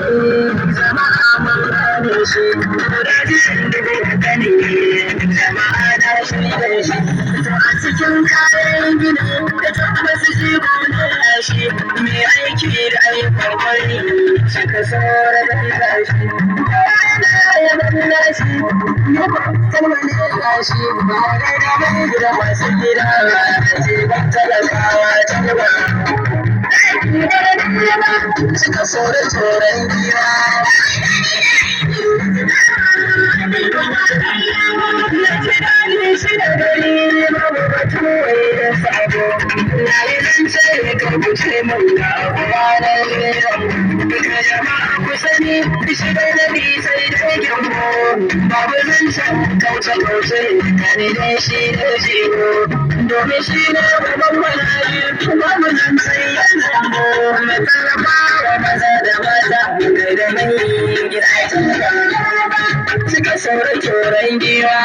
Jama'a mun gane shi, da jama'a na shi da shi. To a cikin kayan gini da tabbas shi ko shi mai aiki da ayyukan kwari shi ka saurara da shi. Ya shi, ya ba shi, ba da mai gida masu gida ce ban talakawa talaba. Suka sore tsoron giwa. Na ji daɗi shi da gari babu batu wai da sabo. Na yi zance karkuce mun ga kwanan leran. Duka jama'a ku sani shi da nabi sai da gyambo. Babu zancen kauce kauce kane dai shi da jigo. Domin shi ne babban malali babu zancen yan zambo. Mai tallafa wa maza da mata kai da mai gida. Suka saura turan giwa.